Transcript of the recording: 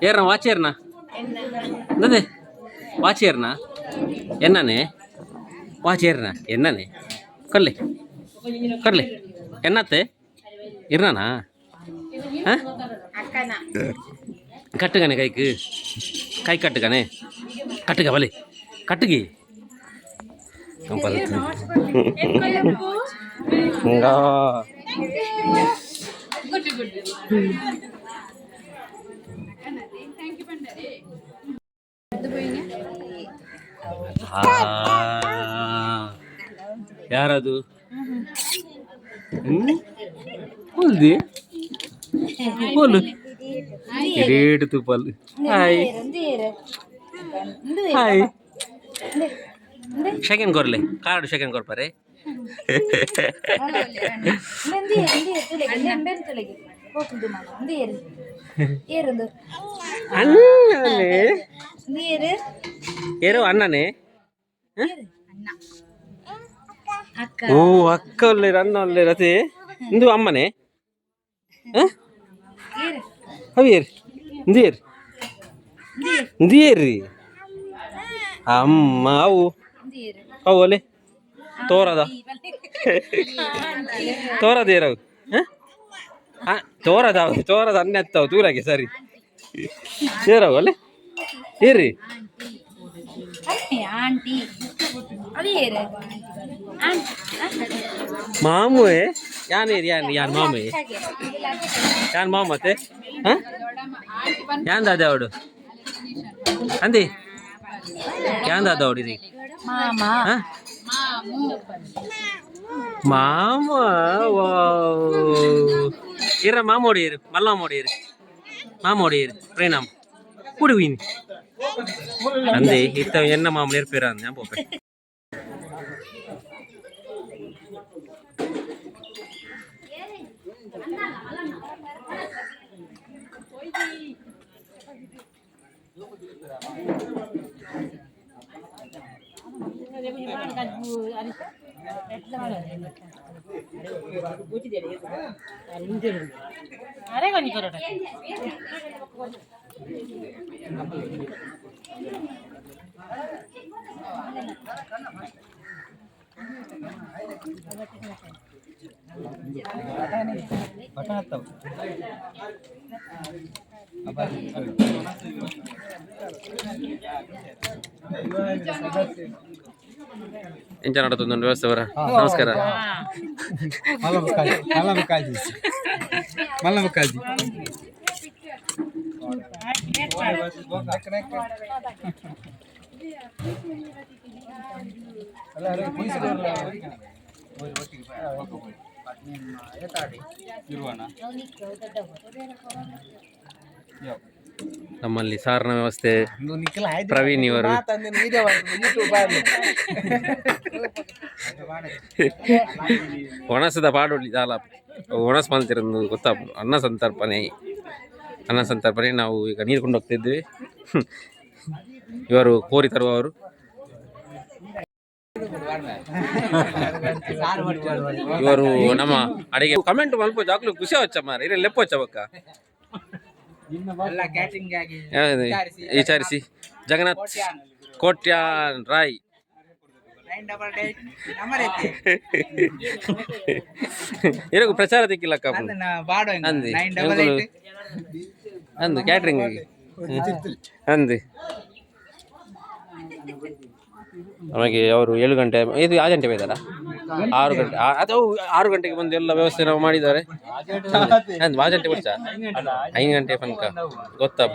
ಏರ್ನ ವಾಚೇರ್ನ ನದೇ ವಾಚೇರ್ನ ಎನ್ನನೆ ವಾಚೇರ್ನ ಎನ್ನನೆ ಕರ್ಲೆ ಕರ್ಲೆ ಎನ್ನತ್ತೆ ಇರ್ನಾನಾ? ಕಟ್ಟುಗಾನೆ ಕೈக்கு ಕೈ ಕಟ್ಟುಗಾನೆ ಕಟ್ಟುಗ ಬಲೆ ಕಟ್ಟುಗಿ. ಯಾರದು? ಹೋಲ್ದಿ ಹೋಲು ಇಡೇಟು ತುಪ್ಪಲ್. Hi hi. ಸೆಕೆಂಡ್ ಕೊರ್ಲೆ ಕಾರ್ಡ್ ಸೆಕೆಂಡ್ ಕೊರ್ಪಾರೆ. ಅಣ್ಣನೇ ಏರೋ ಅಣ್ಣನೇ. ಓ ಅಕ್ಕ ಒಲ್ಲೇರು ಅಣ್ಣ ಒಲ್ಲೇರು ಅದೇ ಇಂದು ಅಮ್ಮನೇ. ಅವೇರ್ ಇಂದೇರ್ ಇಂದೇರಿ ಅಮ್ಮ ಅವು ಅವು ಅಲೆ ತೋರದ ತೋರದ ಏರವು ತೋರದ ತೋರದ ಅನ್ನ ಎತ್ತವು ತೂರಾಗೆ ಸರಿ ಏರವು ಅಲ್ಲೇ ಏರಿ. ಮಾಮು ಯಾನ್ ಏರಿ ಯಾನ್ ಯಾನ್ ಮಾಮು ಯಾನ್ ಮಾಮತ್ತೆ. ಯಾನ್ ದಾದ ಅವಡು ಅಂದಿ ಯಾನ್ ದಾದ ಅವಡು ಇದು ಮಾಮ. ಇರ ಮಾಮೋಡಿ ಇರು ಮಲ್ಲ ಮೋಡಿ ಇರು ಮಾಮೋಡಿ ಇರು ಪ್ರೇಣಾಮ್ ಕುಡುವಿನಿ ಅಂದೆ ಇತ್ತ ಎನ್ನ ಮಾಮ ನೇರ್ಪೇರ ഞാൻ പോപ്പെ. ಅರೆ ಕೊಂಚ ಕೊರಟ. ಎಂಚ ನಡತೊಂದು ವ್ಯವಸ್ಥೆ ಅವರ ನಮಸ್ಕಾರ. ಮಲ್ಲ ಮುಕ್ಕಾಜಿ. ನಮ್ಮಲ್ಲಿ ಸಾರಿನ ವ್ಯವಸ್ಥೆ ಪ್ರವೀಣ್ ಇವರು. ಒಣಸದ ಪಾಡೊಳ್ಳಿ ದಾಲ ಒಣಸ್ ಮಲ್ತಿರೋದು ಗೊತ್ತಾ? ಅನ್ನ ಸಂತರ್ಪಣೆ ಅನ್ನ ಸಂತರ್ಪಣೆ. ನಾವು ಈಗ ನೀರು ಕೊಂಡು ಹೋಗ್ತಿದ್ವಿ. ಇವರು ಕೋರಿ ತರುವವರು. ಇವರು ನಮ್ಮ ಅಡಿಗೆ ಕಮೆಂಟ್ ಮಲ್ಪ ಜಾಕ್ಲು ಖುಷಿ ಆವಚ್ಚ ಮಾರ ಇರ ಲೆಪ್ಪೊಚ್ಚ ಬಕ್ಕ. ವಿಚಾರಿಸಿ ಜಗನ್ನಾಥ್ ಕೋಟ್ಯಾನ್ ರಾಯ್. ಇರಗು ಪ್ರಚಾರ ತಿಕ್ಕಿಲ್ಲಕ್ಕ. ಅಂದಿ ಅಂದು ಕ್ಯಾಟ್ರಿಂಗ್ ಅಂದು ನಮಗೆ ಅವರು 7 ಗಂಟೆ, ಇದು 6 ಗಂಟೆ ಬೈದಾರ, 6 ಗಂಟೆ, ಅದು 6 ಗಂಟೆಗೆ ಬಂದು ಎಲ್ಲ ವ್ಯವಸ್ಥೆ ನಾವು ಮಾಡಿದ್ದಾರೆ. ಅಂದು 6 ಗಂಟೆ ಬರ್ಚ, 5 ಗಂಟೆ ತನಕ ಗೊತ್ತಾ?